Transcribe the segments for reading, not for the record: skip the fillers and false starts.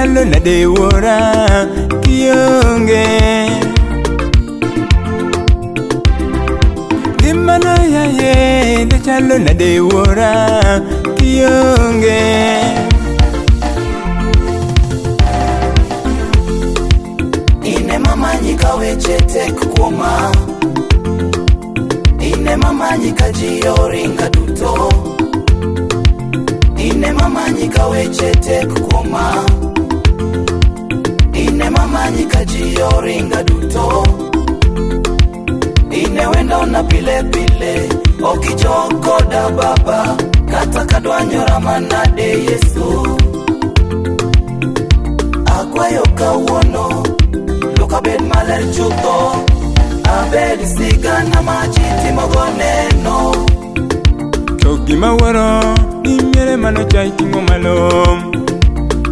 chalo nade wuora kionge. Ngimana yaye de chalo nade wuora kionge. Ine mamanyi ka weche tek kuoma. Ine mamanyi ka ji oringa duto. Ine mamanyi ka weche tek kuoma. Ine mamanyi ka ji oringa duto. Ine wendona pile pile, ok ijog koda baba, kata kadwanyora manade Yesu. Akwayo kawuono, luka bed maler chutho, abed sigana ma ji timogo neno. To gima wuoro ni miere manocha iting'o malo.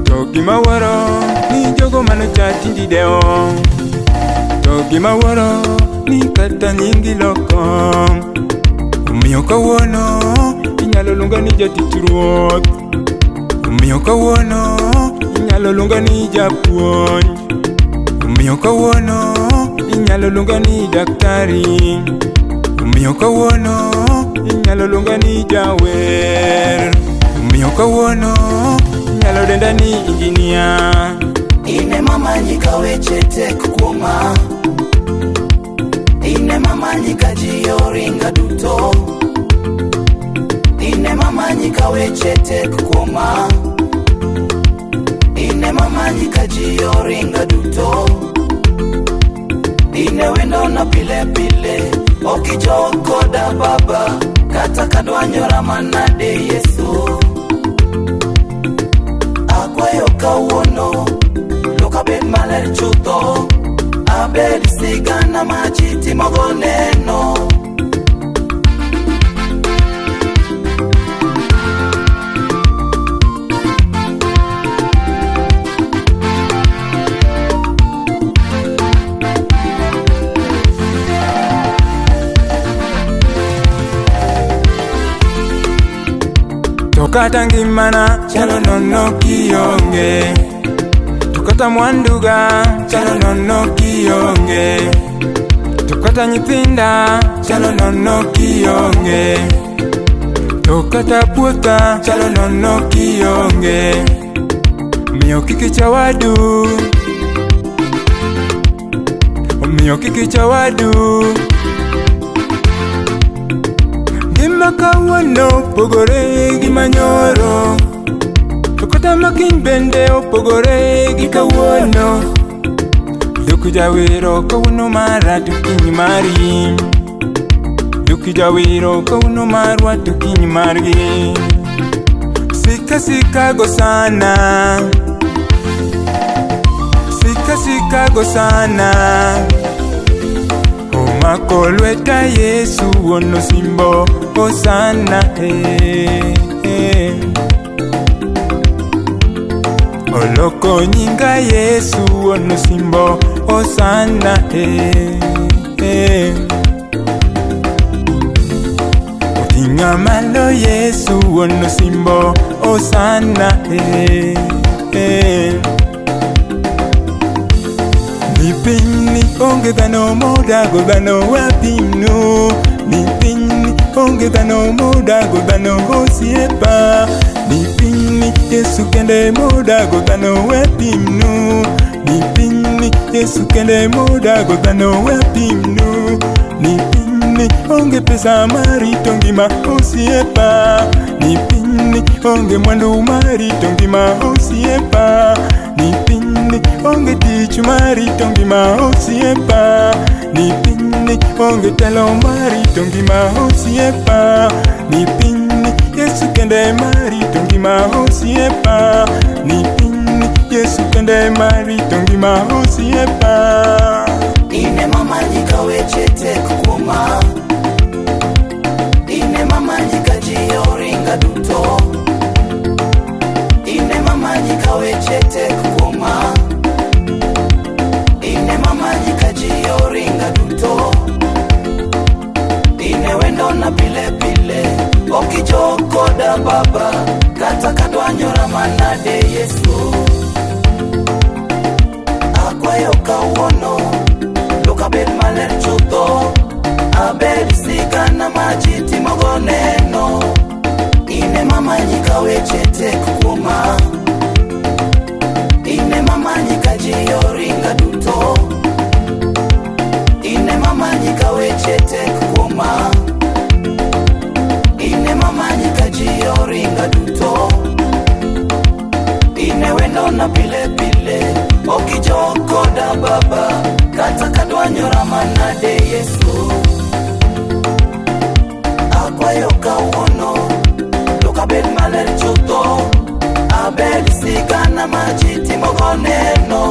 To gima wuoro ni jogo manocha tindi dewo. To gima wuoro ni kata nyingi loko. Omiyo kawuono inyalo luonga ni jatich ruoth. Omiyo kawuono inyalo luonga ni japuonj. Omiyo kawuono inyalo luonga ni daktari. Omiyo kawuono inyalo luonga ni jawer. Omiyo kawuono inyalo denda ni injinia. Ine mamanyi ka weche tek kuoma. Ine mamanyi ka ji oringa duto. Ine mamanyi ka weche tek kuoma. Ine mamanyi ka ji oringa duto. Ine wendona pile pile, ok ijog koda baba, kata kadwanyora manade Yesu. Akwayo kawuono, luka bed maler chutho, abed sigana ma ji timogo neno. To kata ngimana chalo nono kionge. To kata mwanduga chalo nono kionge. To kata nyithinda chalo nono kionge. To kata puotha chalo nono kionge. Omiyo kik icha wadu. Omiyo kik icha wadu. Ngima kawuono opogore gi manyoro. To kata makiny bende opogore gi kawuono. Duk jawero kawuono mara to kiny mari. Duk jawero kawuono marwa to kiny margi. Sika sika go sana. Sika sika go sana. Omako lweta Yesu wuon osimbo Hosana eh, eh. Oloko nyinga Yesu wuon osimbo Hosana eh, eh. Oting'a malo Yesu wuon osimbo Hosana eh, eh. Ni piny ni onge dhano modago dhano wapimnu. Ni piny ni onge dhano modago dhano osiepa. Ni piny ni Yesu kende modago dhano wapimnu. Ni piny ni Yesu kende modago dhano wapimnu. Ni piny ni onge pesa marito ngima osiepa. Ni piny ni onge mwandu marito ngima osiepa. Ni piny ni onge tich marito ngima osiepa. Ni piny ni onge telo marito ngima osiepa. Ni piny ni Yesu kende marito ngima osiepa. Ni piny ni Yesu kende marito ngima osiepa. Ine mamanyi ka weche tek kuoma. Ine mamanyi ka ji oringa duto. Ine mamanyi ka weche tek kuoma. Ine mamanyi ka ji oringa duto. Ine wendona pile pile, ok ijog koda baba, kata kadwanyora manade Yesu. Akwayo kawuono luka bed maler chutho. Abed sigana ma ji timogo neno. Ine mamanyi ka weche tek kuoma. Ine mamanyi ka ji oringa duto. Ine mamanyi ka weche tek kuoma. Ine mamanyi ka ji oringa duto. Ine wendona pile pile, ok ijog koda baba, kata kadwanyora manade Yesu. Akwayo kawuono, luka bed maler chutho, abed sigana ma ji timogo neno.